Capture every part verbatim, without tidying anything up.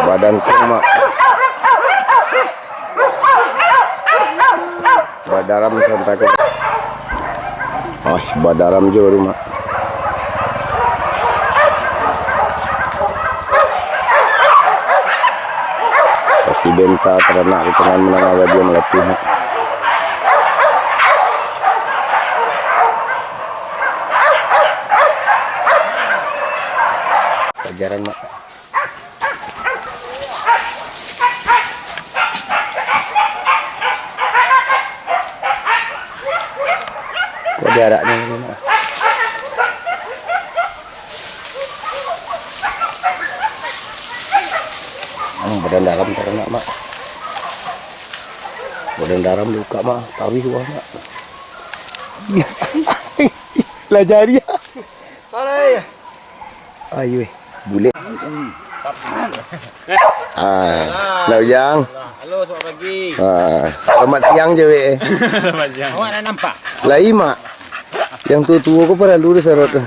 Badan tu, Mak. Badaram sampai ke. Oh, badaram jo rumah. Kasih benta taranak di tangah menangah badia malatuih. Pelajaran, Mak. Kok diaraknyo ini, Mak? Hmm, badan dalam taranak, Mak. Badan dalam buka, Mak. Tawih wah, Mak. Lah jari, ah. Alai. Ayo, eh, bulek. Ah, nak Ujang. Halo, selamat pagi. Ah, selamat siang je, weh. Selamat siang. Awak nak nampak? Lai, Mak. Yang tua-tua ko paralu disorot tu.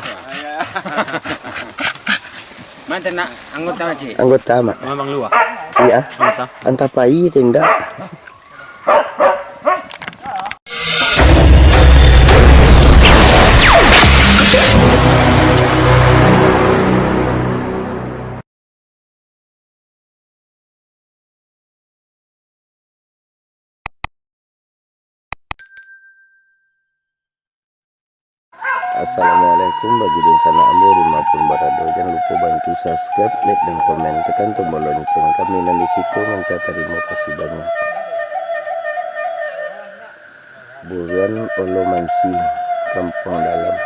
Mana nak anggota, Cik? Anggota, Mak. Memang luar. Iya. Anggota. Antah pai atau indak. Assalamualaikum bagi dunsanak ambo dimanapun barado. Jan lupo bantu subscribe, like, dan komen. Tekan tombol lonceng. Kami nan di siko minta tarimo kasih banyak. Buruan Olo Mansi, Kampuang Dalam.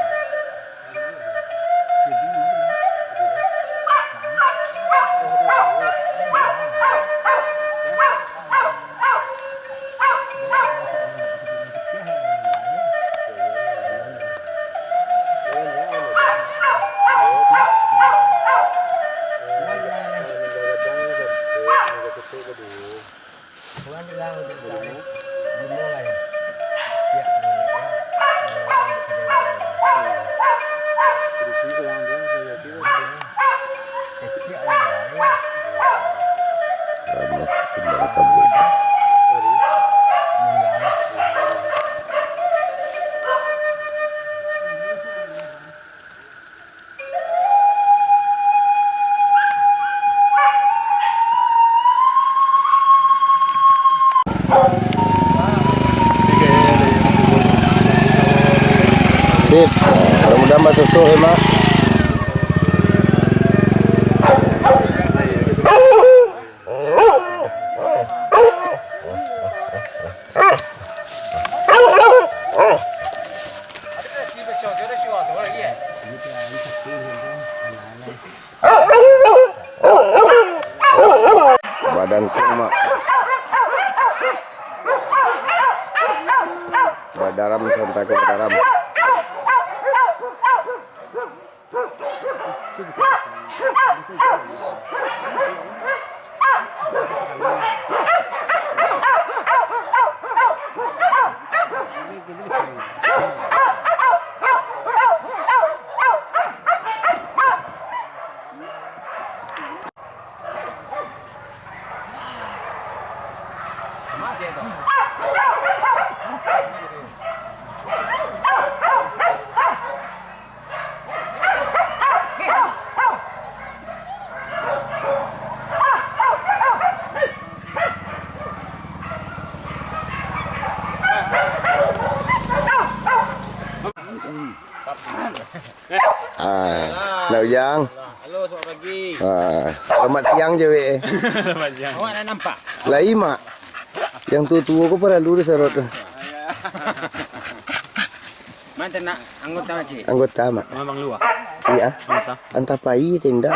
Sip. Mudah-mudahan basusuh, ya, Mak. Badan tu, Mak. Badaram sampai ke badaram. Ah, nak Ujang. Halo, selamat pagi. Ah, selamat siang je, weh. Selamat siang. Awak nak nampak? Lai, Mak. Yang tua-tua ko paralu disorot tu. Mana nak anggota, Cik? Anggota, Mak. Memang luar. Iya. Anggota. Antah pai atau indak.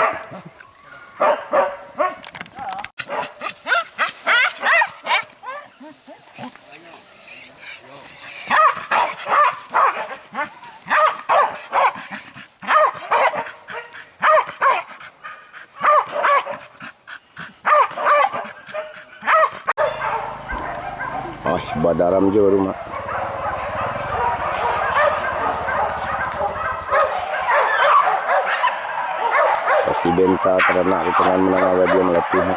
Oh, badaram je baru, Mak. Dibenta taranak di tangan manangah badia malatiah.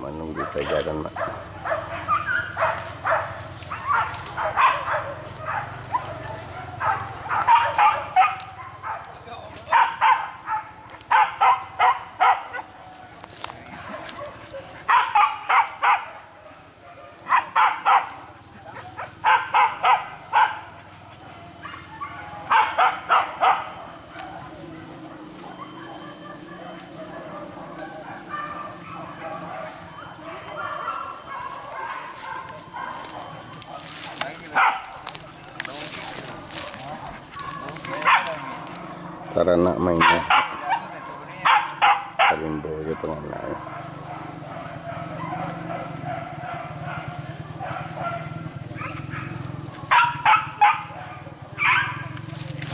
Manunggu pelajaran, Mak. Taranak mainyo. Talimbau jo panganaknyo.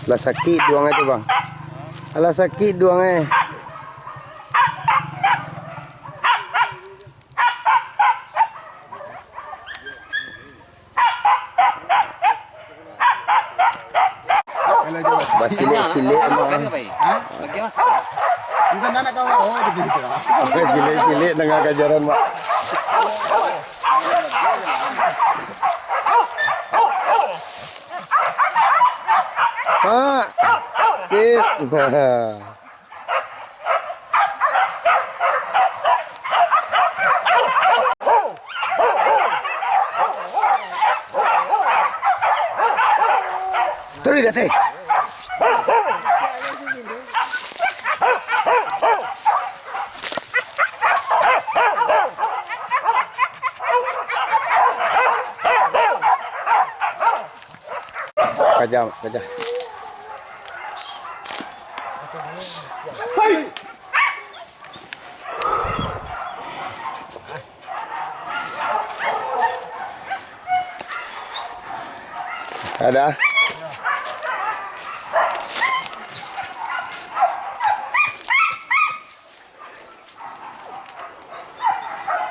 Lah sakik duang e tu, Bang. Alah sakik duang e. Basilek-silek mah. Basilek-silek danga kajaran, Mak. Mak. Sip. Taruih ka ateh. Kaja, kaja. Ada.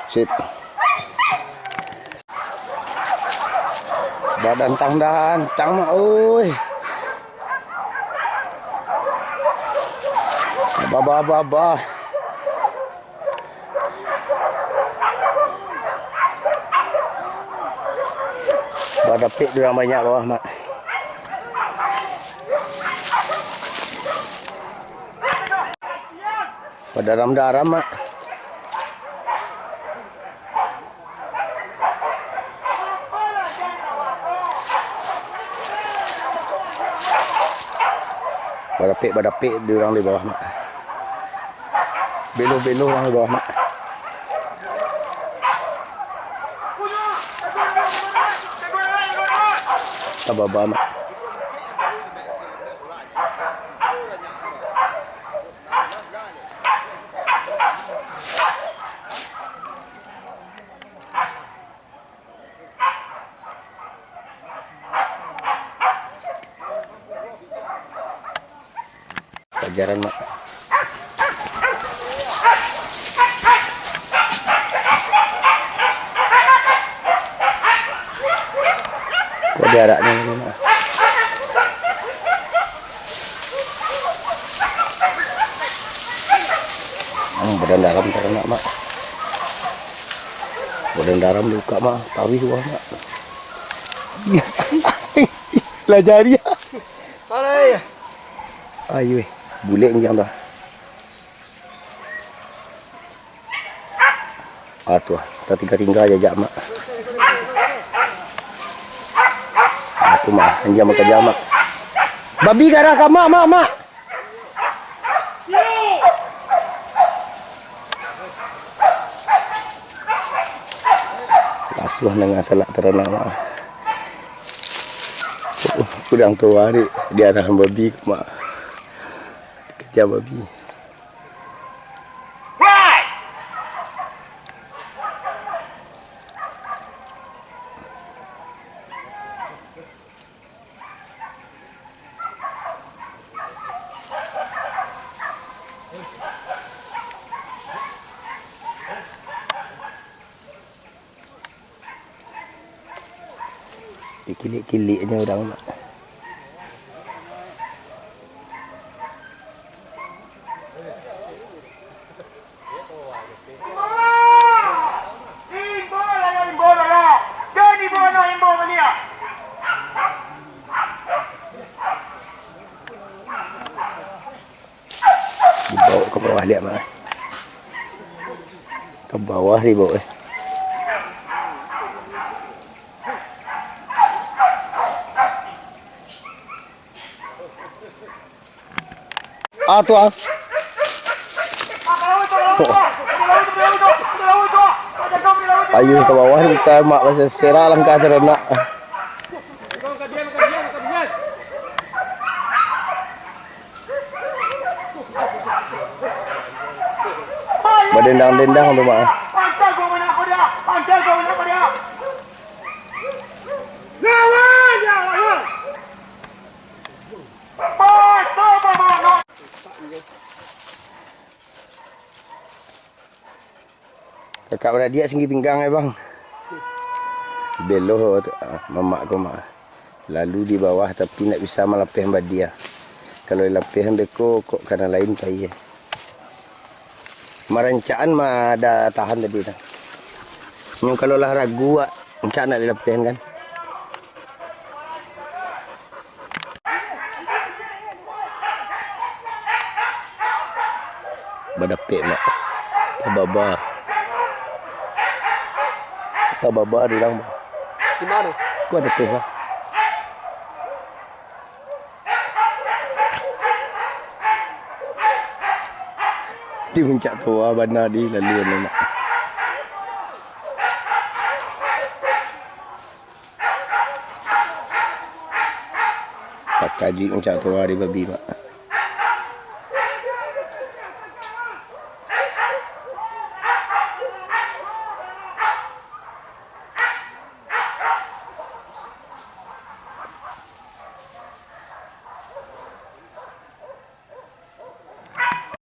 Sip. Badantang-dantang, Mak, oi. Babah-babah. Badapek urang banyak bawah, Mak. Badaram-daram, Mak. Badapek-badapek di urang di bawah, Mak. Belo-belo urang di bawah, Mak. Tababa, Mak. Pelajaran, Mak. Kok diaraknyo tadi, Mak? Hmm, badan dalam taranak, Mak. Badan dalam buka, Mak. Tawih buah, Mak. Lah jari, ah. Ayo, eh. Bulek anjiang tu. Ah, tu ah. Tatingga-tingga jajak, Mak. Ah, tu, Mak. Anjiang bakaja, Mak. Babi garah ka Mak, Mak, Mak. Lasuah nangah salak taranak, Mak. Urang tuo dek diarah babi, Mak. Dikeja babi. Kilik-kiliknyo urang, Mak. Dibaok ka bawah liak, Mak. Ka bawah dibaok, eh. Ah, tu, ah. Ayo ka bawah ni, kita mak pasal serak langkah taranak. Badendang-dendang tu, Mak. Kakak baradiak singgi pinggang, eh, Bang. Belo tu, ah, mamak ko, Mak. Lalu di bawah, tapi ndak bisa malapehan badia. Kalau dilapehan beko, kok kana lain pai, eh. Marancaan mah ada tahan tadi tu. Nyo kalau lah ragu, wak, encak nak dilapehan kan. Badapek, Mak. Tababa. Tababa di urang, Bang. Di ma tu? Ko dapek, Bang. Di puncak toa bana di lalu anu, Mak. Takajuik puncak toa di babi, Mak.